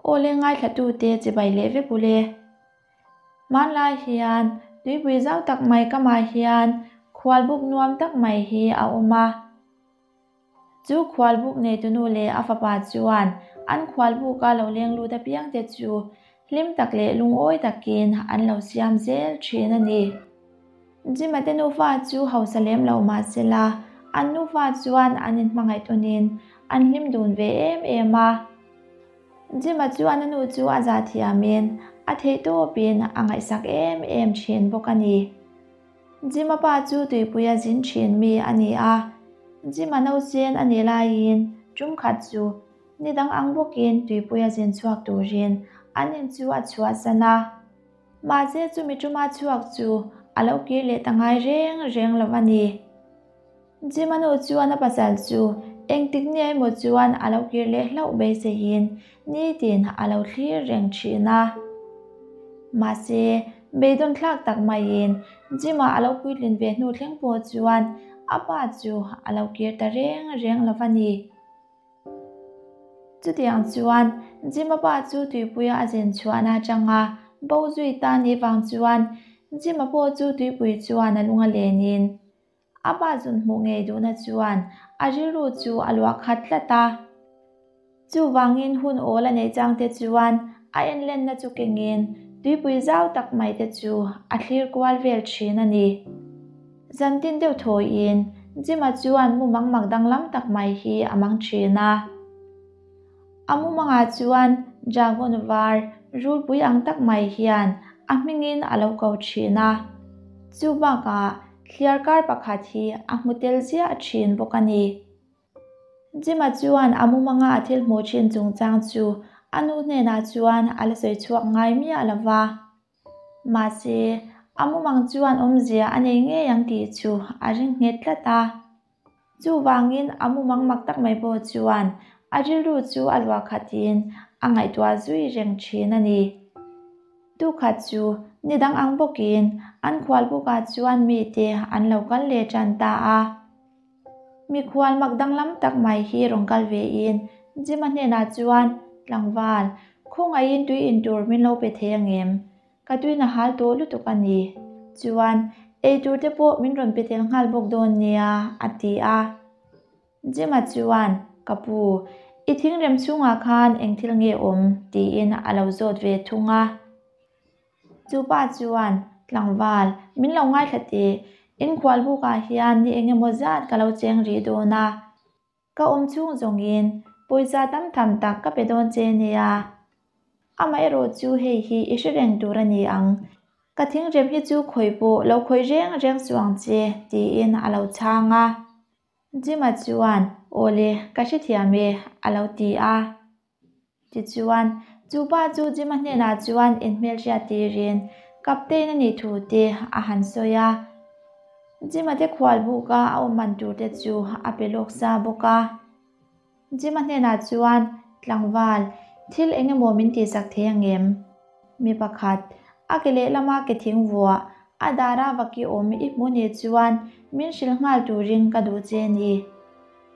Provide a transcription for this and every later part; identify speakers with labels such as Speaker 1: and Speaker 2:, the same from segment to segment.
Speaker 1: Awle ngaithlatute chibai leh vek ule. Hmanlai hian tuipui zau tak mai kamah hian khualbuk nuam tak mai hi a awm a. Chu khualbuk neitunu leh a fapa chuan an khualbuka lo leng lut apiangte chu hlim tak leh lungawi takin an lo siam zel thin a ni. Jima te nufa chu hausa lem lo mah sela, an nufa chuan an inhmangaih tawnin an hlim dun ve em em a. Jima chuan a nu chu a zah thiamin a theihtawpin a ngaihsak em em thin bawk a ni. Jima pa chu tuipuia zin thin mi a ni a, Jima nausen a nih laiin tum khat chu ni dang ang bawkin tuipuia zin chhuak turin an in chu a chhuahsan a. Mahse chumi tuma chhuak chu a lo kir leh ta ngai reng reng lo a ni. Jima nu chuan a pasal chu engtik ni emaw chuan a lo kir leh hlauh beiseiin nitin a lo thlir reng thin a. Mahse, beidawn thlak tak maiin Jima a lo puitlin ve hnu thleng pawh chuan a pa chu a lo kir ta reng reng lo a ni. Chutiang chuan Jima pa chu tuipuia a zin chhuahna atanga bo zui ta ni vang chuan Jima pawh chu tuipui chuan a lung a lenin A pa zun hmuh ngei duhna chuan a rilru chu a luah khat tlat a. Chuvangin hun awl a neih changte chuan a enlenna chu kengin tuipui zau tak mai te chu a thlir kual vel thin a ni. Zantin deuh thawiin Jima chuan mumang mak danglam tak mai hi a mang thin a. A mumangah chuan dragon var rulpui ang tak mai hian a hmingin a lo ko thin a. Chu bakah thliar kar pakhat hi a hmu tel ziah thin bawk a ni. Jima chuan a mumanga a thil hmuh thin chungchang chu a nu hnenah chuan a la sawi chhuak ngai miah lo va. Mahse, a mumang chuan awmzia a nei ngei ang tih chu a ring nghet tlat a. Chuvangin a mumang mak tak mai pawh chuan a rilru chu a luah khatin a ngaihtuah zui reng thin a ni. Tukhat chu ni dang ang bawkin an khualbukah chuan mite an lo kal leh tan ta a. Mikhual mak danglam tak mai hi rawn kal vein Jima hnenah chuan, Tlangval, khawngaihin tui in tur min lo pe thei angem? Ka tuina hal tawh lutuk a ni. Chuan, ei tur te pawh min rawn pe tel nghal bawk dawn nia, a ti a. Jima chuan, Ka pu, i thingrem chhungah khan eng thil nge awm? tiin a lo zawt ve thung a. Chu pa chuan, Tlangval, min lo ngaithla teh, inkhual bukah hian ni eng emaw zat ka lo cheng rih dawn a. Ka awm chhung zawngin pawisa tam tham tak ka pe dawn che nia. Amaherawh chu hei hi i hre reng tur a ni ang. Ka thingrem hi chu khawih pawh lo khawih reng reng suh ang che, tiin a lo chhang a. Jima chuan, Awle, ka hrethiam e, a lo ti a. Tichuan, chu pa chu Jima hnenah chuan inhmelhriat tirin Captain a nih thu te a han sawi a. Jima te khual buka a awm man tur te chu a pe lawk sa bawk a. Jima hnenah chuan, Tlangval, thil eng emaw min tihsak thei ang em? Mi pakhat, a ke lehlama ke thing vuah, a dara vaki awm i hmu nih chuan min hrilh nghal turin ka duh che ni.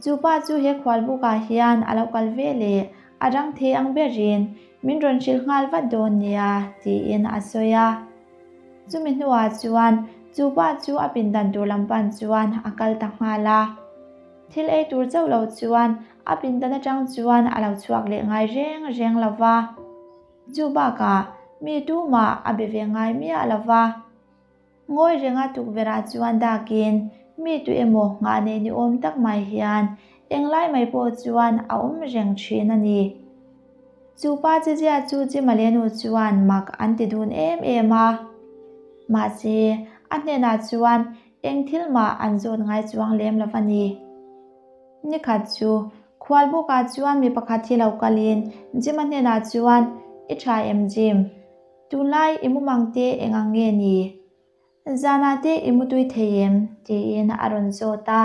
Speaker 1: Chu pa chu he khualbukah hian a lo kal ve leh a rang thei ang berin min rawn hrilh nghal vat dawn nia, tiin a sawi a. Chumi hnuah chuan chu pa chu a pindan tur lam pan chuan a kal ta nghal a. Thil ei tur chauh lo chuan a pindan atang chuan a lo chhuak leh ngai reng reng lo va. Chu bakah mi tumah a be ve ngai miah lo va. Ngawi renga tukverhah chuan dakin mi tu emaw nghah nei ni awm tak mai hian englai mai pawh chuan a awm reng thin a ni. Chu pa chezia chu Chimalenu chuan mak an ti dun em em a. Mahse, a hnenah chuan eng thil mah an zawt ngai chuang lem lo a ni. Nikhat chu khualbukah chuan mi pakhat hi lo kalin Jim-a hnenah chuan, I tha em Jim? Tunlai i mumang te eng ang nge ni? Zanah te i mutui thei em? tiin a rawn zawt a.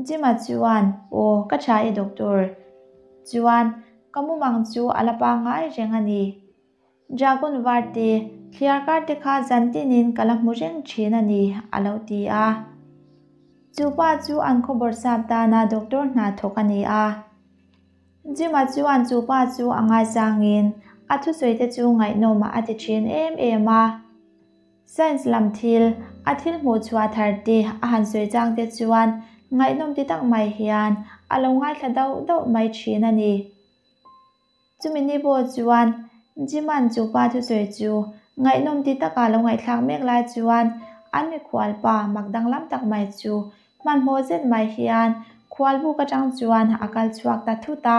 Speaker 1: Jim-a chuan, Aw, ka tha e doctor. Chuan, ka mumang chu a la pangngai reng a ni. Dragon var te, thliar kar te kha zan tinin ka la hmu reng thin a ni, a lo ti a. Chu pa chu an khawbawr sap tana doctor hna thawk a ni a. Jim-a chuan chu pa chu a ngaisangin a thusawi te chu ngaihnawm a ti thin em em a. Science lam thil, a thil hmuh chhuah thar te a han sawi chang te chuan ngaihnawm ti tak mai hian a lo ngaithla dauh dauh mai thin a ni. Chumi ni pawh chuan Jim-a'n chu pa thusawi chu ngaihnawm ti taka lo ngaihthlak mek lai chuan an mikhual pa mak danglam tak mai chu hmanhmawh zet mai hian khualbuk atang chuan a kal chhuak ta thut a.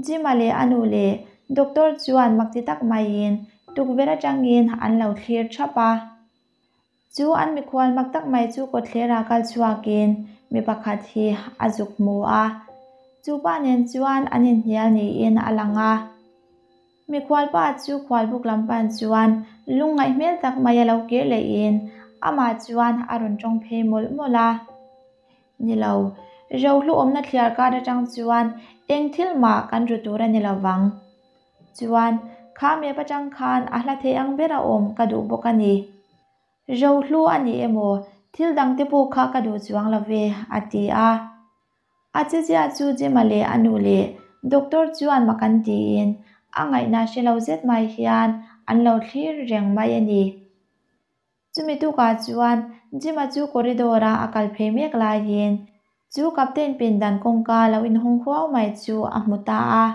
Speaker 1: Jim-a leh a nu leh doctor chuan mak ti tak maiin tukverh atangin an lo thlir thap a. Chu an mikhual mak tak mai chu kawtthlerah kal chhuakin mi pakhat hi a zuk hmu a, chu pa nen chuan an inhnial niin a lang a. Mikhual pa chu khualbuk lam pan chuan lungngaih hmel tak mai a lo kir lehin amah chuan a rawn tawng phei mawlh mawlh a. Ni lo, rohlu awmna thliar kar atang chuan eng thil mah kan ru tur a ni lo vang. Chuan, kha map atang khan a hla thei ang bera awm ka duh bawk a ni. Rohlu a ni emaw, thil dangte pawh kha ka duh chuang lo ve, a ti a. A chezia chu Jim-a leh a nu leh doctor chuan mak an tiin a ngaihna hre lo zet mai hian an lo thlir reng mai a ni. Chumi tukah chuan Jim-a chu corridor-a a kal phei mek laiin chu Captain pindan kawngka lo inhawng huau mai chu a hmu ta a.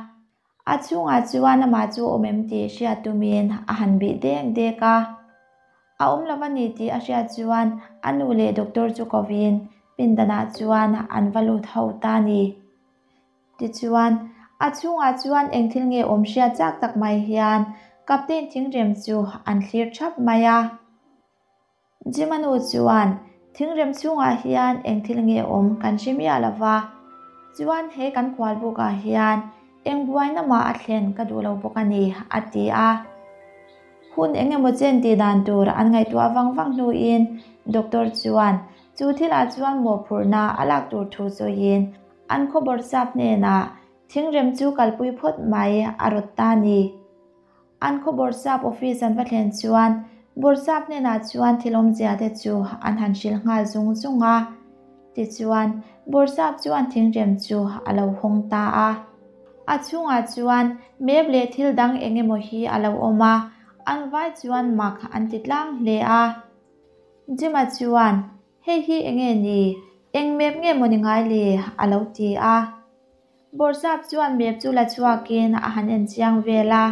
Speaker 1: A chhungah chuan amah chu a awm em tih hriat tumin a han bih dek dek a. A awm lo a ni tih a hriat chuan a nu leh doctor chu kovin pindanah chuan an va lut ho ta a ni. Tichuan, a chhungah chuan eng thil nge awm hriat chak tak mai hian Captain thingrem chu an thlir thap mai a. Jim-a nu chuan, Thingrem chhungah hian eng thil nge awm kan hre miah lo va, chuan he kan khualbukah hian eng buaina mah a thlen ka duh lo bawk a ni, a ti a. Hun eng emaw chen tih dan tur an ngaihtuah vang vang hnuin doctor chuan chu thilah chuan mawhphurhna a lak tur thu sawiin an khaw bawrhsap hnenah thingrem chu kalpui phawt mai a rawt ta a ni. An khaw bawrhsap office an va thlen chuan bawrhsap hnenah chuan thil awmzia te chu an han hrilh nghal zung zung a. Tichuan, bawrhsap chuan thingrem chu a lo hawng ta a. A chhungah chuan map leh thil dang eng emaw hi a lo awm a, an vai chuan mak an ti tlang hle a. Jim-a chuan, Hei hi eng nge ni? Eng map nge maw ni ngai le? a lo ti a. Bawrhsap chuan map chu la chhuakin a han en chiang vel a.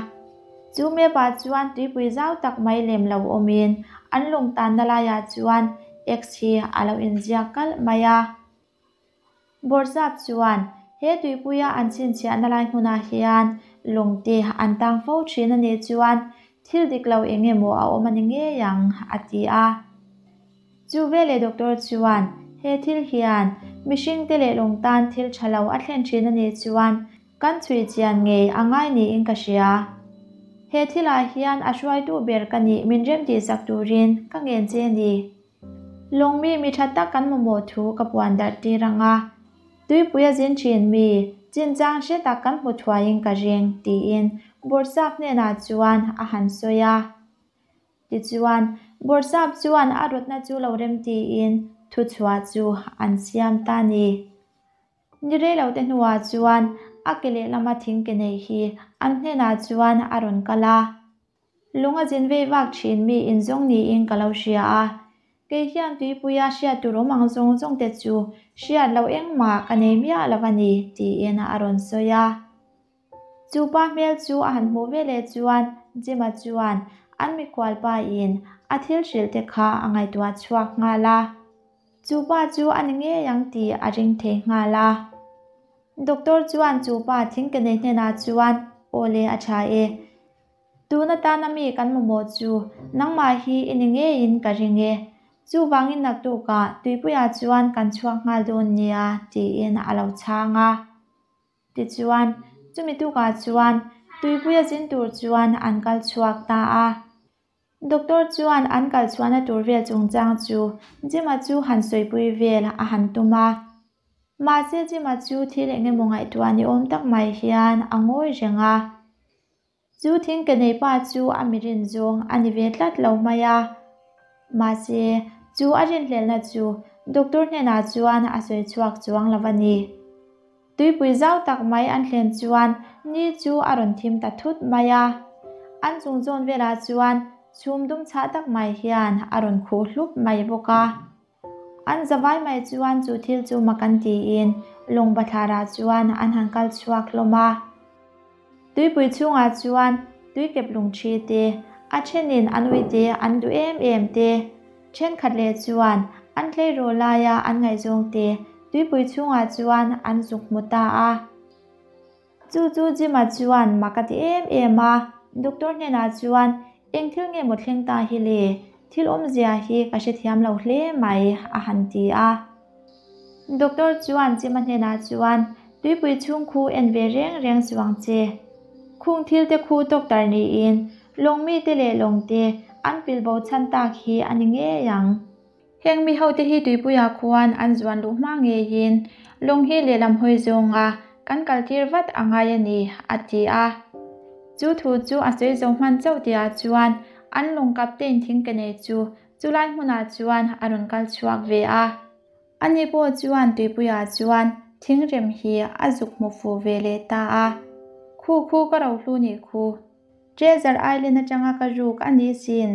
Speaker 1: Chu map ah chuan tuipui zau tak mai lem lo awmin an lung tanna laiah chuan X hi a lo inziak kalh mai a. Bawrhsap chuan he tuipuia an chhinchhiahna lai hmunah hian lungte an tang fo thin a nih chuan thil dik lo eng emaw a awm a ni ngei ang, a ti a. Chu veleh doctor chuan he thil hian mihringte leh lung tan thil tha lo a thlen thin a nih chuan kan chhui chian ngei a ngai niin ka hria. He thilah hian a hruaitu ber ka nih min remtihsak turin ka ngen che a ni. Lawngmi mi tha tak kan mamawh thu ka puan darh tir ang a, tuipui a zin thin mi chinchang hre tak kan hmu thuaiin ka ring, tiin Bawrhsap hnenah chuan a han sawi a. Tichuan, Bawrhsap chuan a rawtna chu lo rem tiin thuchhuah chu an siam ta a ni. Ni rei lo te hnuah chuan a ke lehlama thing ke nei hi an hnenah chuan a rawn kal a. Lung a zin vei vak thin mi inzawng niin ka lo hria a, kei hian tuipuia hriat tur awm ang zawng zawng te chu hriat loh engmah ka nei miah lo a ni, tiin a rawn sawi a. Chu pa hmel chu a han hmuh ve leh chuan Jim-a chuan an mikhual pa in a thil hrilh te kha a ngaihtuah chhuak nghal a. Chu pa chu a ni ngei ang tih a ring thei nghal a. Doctor chuan chu pa thingke nei hnenah chuan, Aw le, a tha e. Tun atana mi kan mamawh chu nangmah hi i ni ngeiin ka ring e. Chuvangin naktukah tuipuiah chuan kan chhuak nghal dawn nia, tiin a lo chhang a. Tichuan, chumi tukah chuan tuipuia zin tur chuan an kal chhuak ta a. Doctor chuan an kal chhuahna tur vel chungchang chu Jim-a chu han sawipui vel a han tum a. Mahse Jim-a chu thil eng emaw ngaihtuah ni awm tak mai hian a ngawi reng a. Chu thing ke nei pa chu a mi rin zawng a ni ve tlat lo mai a. Mahse, chu a rinhlelhna chu doctor hnenah chuan a sawi chhuak chuang lo a ni. Tuipui zau tak mai an thlen chuan ni chu a rawn thim ta thut mai a. An chung zawn velah chuan chhum dum chhah tak mai hian a rawn khuh hlup mai bawk a. An zavai mai chuan chu thil chu mak an tiin lawng bathlarah chuan an han kal chhuak hlawm a. Tuipui chhungah chuan tuikep lungṭhi te, a thenin an uite an duh em em te, thenkhat leh chuan an tleirawl laia an ngaihzawng te tuipui chhungah chuan an zuk hmu ta a. Chu chu Jim-a chuan mak a ti em em a, doctor hnenah chuan eng thil nge maw thleng ta hi le, thil awmzia hi ka hrethiam lo hle mai a han ti a. Doctor chuan Jim-a hnenah chuan tuipui chhung khu en ve reng reng chuang che. Khung thil te khu doctor niin lawng mite leh lawng te an pilbo chhan tak hi a ni ngei ang. Heng mi hote hi tuipuiah khuan an zuan luh hma ngeiin lawng hi lehlam hawi zawnga kan kaltir vat a ngai a ni, a ti a. Chu thu chu a sawi zo hman chauh tihah chuan an lawng captain thingkenei chu chulai hmunah chuan a rawn kal chhuak ve a. Ani pawh chuan tuipuiah chuan thingrem hi a zuk hmu fuh ve leh ta a. Khu khu ka rohlu nih khu. Treasure Island atanga ka ruk a ni sin.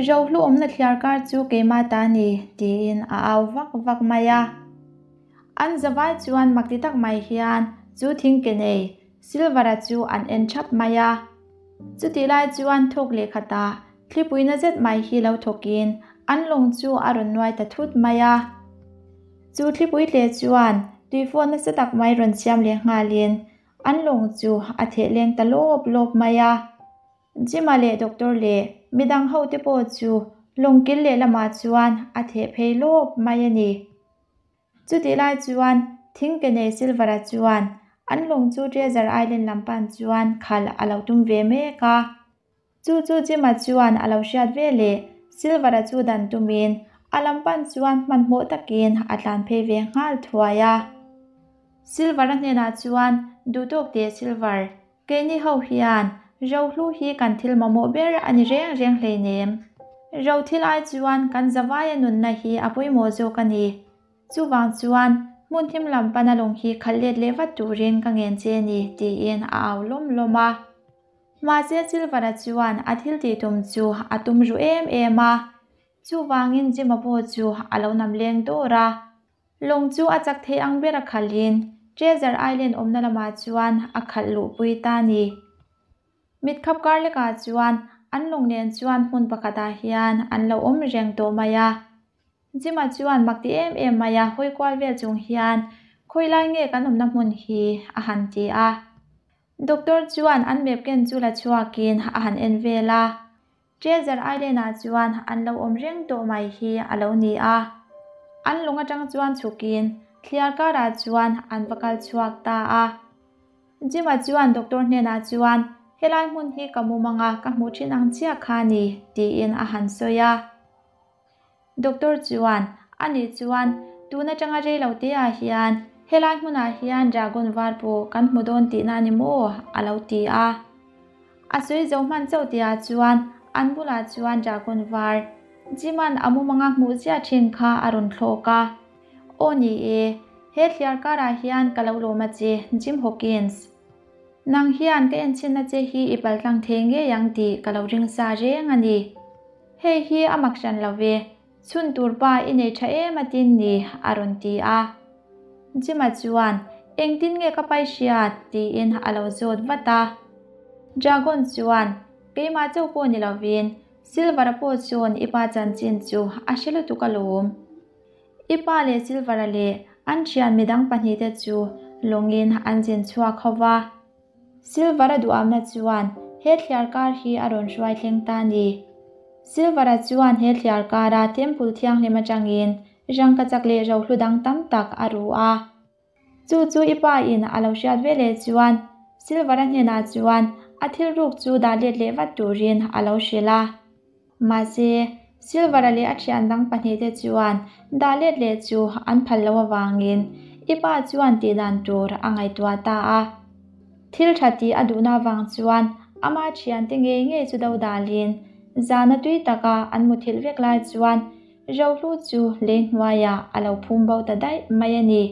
Speaker 1: Rohlu awmna thliar kar chu keimah ta ni, tiin a au vak vak mai a. An zavai chuan makti tak mai hian chu thing ke nei Silver-a chu an en thap mai a. Chutih lai chuan thawk leh khatah thlipuina zet mai hi lo thawkin an lawng chu a rawn nuai ta thut mai a. Chu thlipui tle chuan tuifawn nasa tak mai rawn siam leh nghalin an lawng chu a theh leng ta lawp lawp mai a. Jim-a leh Doctor leh midang ho te pawh chu lawngkil lehlamah chuan a theh phei lawp mai a ni. Chutih lai chuan thing ke nei Silver-a chuan an lawng chu Treasure Island lam pan chuan khalh a lo tum ve mek a. Chu chu Jim-a chuan a lo hriat ve leh Silver-a chu dan tumin a lam pan chuan hmanhmawh takin a tlan phei ve nghal thuai a. Silver-a hnenah chuan, Duhtawk teh Silver, Keini ho hian rohlu hi kan thil mamawh ber a ni reng reng hleinem. Ro thil ai chuan kan zavaia nunna hi a pawimawh zawk a ni. Chuvang chuan hmun thim lam pana lawng hi khalh let leh vat turin ka ngen che ni, tiin a au lawm lawm a. Mahse Silver-a chuan a thil tih tum chu a tum ru em em a. Chuvangin Jim-a pawh chu a lo nam leng dawr a. Lawng chu a chak thei ang ber a khalhin Treasure Island awmna lamah chuan a khalh luhpui ta a ni. Mitkhap kar lekah chuan an lawng nen chuan hmun pakhatah hian an lo awm reng tawh mai a. Jim-a chuan mak ti em em mai a hawi kual vel chung hian, Khawi lai nge kan awmna hmun hi? a han ti a. Doctor chuan an map ken chu la chhuakin a han en vel a. Treasure Island-ah chuan an lo awm reng tawh mai hi a lo ni a. An lung atang chuan chhukin thliar karah chuan an va kal chhuak ta a. Jim-a chuan doctor hnenah chuan, Helai hmun hi ka mumang a, ka hmuh thin ang chiah kha a ni, tiin a han sawi a. Doctor chuan, Anih chuan, tun atanga rei lo te ah hian helai hmunah hian dragon var pawh kan hmu dawn tihna a ni maw? a lo ti a. A sawi zo hman chauh tihah chuan an bulah chuan dragon var Jim-a'n a mumanga hmuh ziah thin kha a rawn thlawk a. Aw ni e, he thliar karah hian ka lo lawm a che, Jim Hawkins. Nang hian ka enchhinna che hi i paltlang thei ngei ang tih ka lo ring sa reng a ni. Hei hi a mak hran lo ve, chhun tur pa i nei tha em a tin ni, a rawn ti a. Jim-a chuan, Engtin nge ka pai hriat? tiin a lo zawt vat a. Dragon chuan, Keimah chauh pawh ni lovin, Silver-a pawh chuan i pa chanchin chu a hre lutuk alawm. I pa leh Silver-a leh an thian midang pahnihte chu lawngin an zin chhuak ho va. Silver-a duhamna chuan he thliar kar hi a rawn hruai thleng ta a ni. Silver-a chuan he thliar kara temple thianghlim atangin rangkachak leh rohlu dang tam tak a ru a. Chu chu i pa in a lo hriat ve leh chuan Silver-a hnenah chuan a thil ruk chu dah let leh vat turin a lo hrilh a. Mahse, Silver-a leh a thian dang pahnihte chuan dah let leh chu an phal loh avangin i pa chuan tih dan tur a ngaihtuah ta a. Thil tha tih a duhna avang chuan ama thiante ngei ngei chu do dalin zana tui taka an muthilh vek lai chuan Rohlu chu lei hnuaiah a lo phum bo ta daih mai a ni.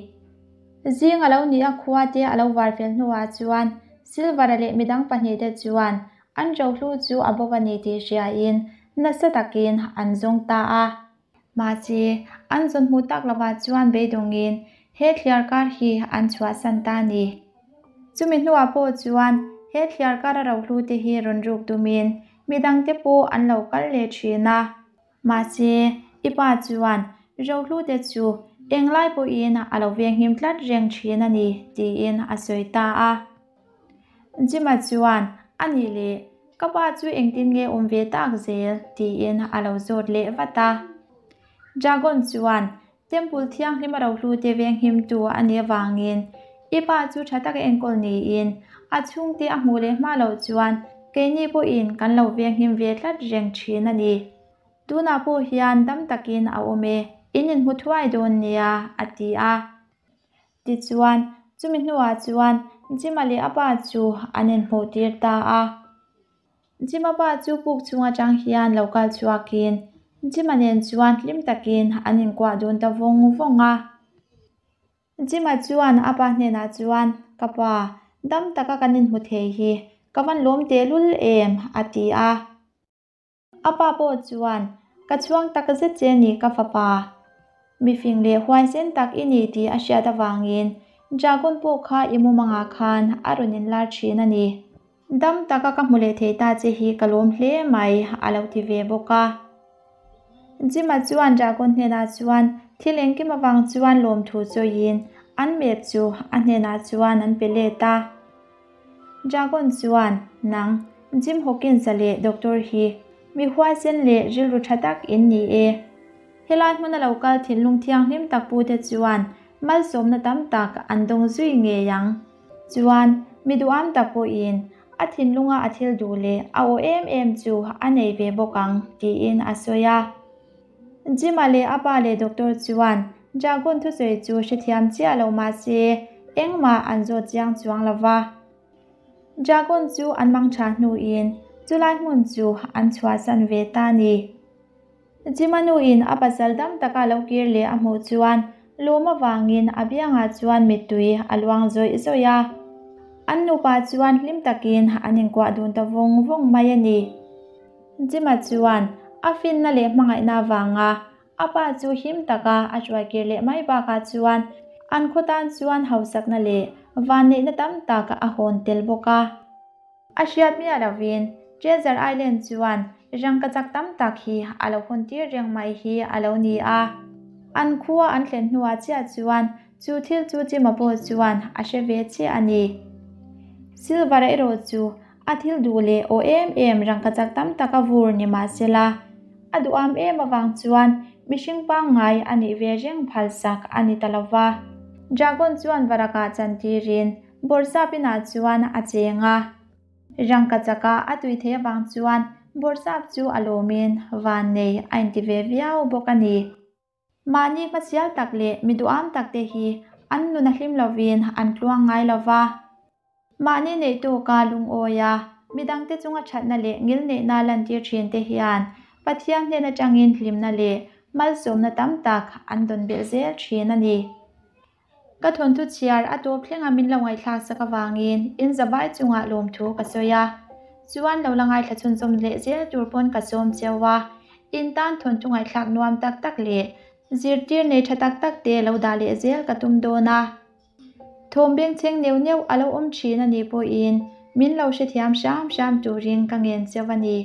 Speaker 1: Zing a lo nih a khua te a lo var fel hnuah chuan Silver-a leh midang pahnihte chuan an rohlu chu a bo a ni tih hriain nasa takin an zawng ta a. Mahse, an zawn hmuh tak lovah chuan beidawngin he thliar kar hi an chhuahsan ta a ni. Chumi hnuah pawh chuan he thliar kara rohlu te hi rawn ruk tumin midangte pawh an lo kal leh thin a. Mahse, i pa chuan rohlute chu englai pawhin a lo venghim tlat reng thin a ni, tiin a sawi ta a. Jim-a chuan, A nih leh, ka pa chu engtin nge awm ve tak zel? tiin a lo zawt leh vat a. Dragon chuan, Temple thianghlima rohlute venghimtu a nih avangin i pa chu tha taka enkawl niin a chhungte a hmuh leh hma loh chuan keini pawhin kan lo venghim ve tlat reng thin a ni. Tunah pawh hian dam takin a awm e, in inhmu thuai dawn nia, a ti a. Tichuan, chumi hnuah chuan Jima leh a pa chu an inhmuh tir ta a. Jima pa chu puk chhung atang hian lo kal chhuakin Jima nen chuan hlim takin an inkuah dun ta vawng vawng a. Jima chuan a pa hnenah chuan, Ka pa, dam taka kan inhmu thei hi ka van lawm tehlul em? a ti a. A pa pawh chuan, Ka chhuang tak zet che ni ka fapa. Mifing leh huaisen tak i ni tih a hriat avangin Dragon pawh kha i mumangah khan a rawn inlar thin a ni. Dam taka ka hmu leh thei ta che hi ka lawm hle mai, a lo ti ve bawk a. Jim-a chuan Dragon hnenah chuan thil engkim avang chuan lawmthu chawiin an map chu a hnenah chuan an pe let a. Dragon chuan, Nang, Jim Hawkins-a leh Doctor hi mi huaisen leh rilru tha tak in ni e. Helai hmuna lo kal thinlung thianghlim tak pute chuan malsawmna tam tak an dawng zui ngei ang. Chuan, mi duham tak pawhin a thinlunga a thil duh leh a aw em em chu a nei ve bawk ang, tiin a sawi a. Jim-a leh a pa leh doctor chuan Dragon thusawi chu hrethiam chiah lo mah se engmah an zawt chiang chuang lo va. Dragon chu an mang tha hnuin chulai hmun chu an chhuahsan ve ta a ni. Jim-a nuin a pasal dam taka lo kir leh a hmuh chuan lawm avangin a biangah chuan mittui a luang zawih zawih a. An nupa chuan hlim takin an inkuah dun ta vawng vawng mai a ni. Jim-a chuan a finna leh hmangaihna avanga a pa chu him taka a hruaikir leh mai bakah chuan an khaw tan chuan hausakna leh vanneihna tam tak a hawn tel bawk a. A hriat miah lovin Treasure Island chuan rangkachak tam tak hi a lo hawn tir reng mai hi a lo ni a. An khua an thlen hnuah chiah chuan chu thil chu Jim-a pawh chuan a hre ve chiah a ni. Silver-a erawh chu A thil duh leh aw em em rangkachak tam tak a vur ni mah sela, a duham em avang chuan mihring pangngai a nih ve reng phalsak a ni ta lo va. Dragon chuan varakah chantirin Bawrhsap inah chuan a cheng a. Rangkachaka a tui theih avang chuan Bawrhsap chu a lawmin vannei a inti ve viau bawk a ni. Mahni hmasial tak leh mi duham tak te hi an nun a hlim lovin an tluang ngai lo va. Mahni neih tawka lungawi a, midangte chunga thatna leh ngilneihna lantir thin te hian Pathian hnen atangin hlimna leh malsawmna tam tak an dawn belh zel thin a ni. Ka thawnthu chhiar a tawp thlenga min lo ngaihthlak sak avangin in zavai chungah lawmthu ka sawi a, chuan lo la ngaithla chhunzawm leh zel tur pawn ka sawm cheu a, in tan thawnthu ngaihthlak nuam tak tak leh zirtir nei tha tak tak te lo dah leh zel ka tum dawn a. Thawm bengchheng neuh neuh a lo awm thin a nih pawhin min lo hrethiam hram hram turin ka ngen cheu a ni.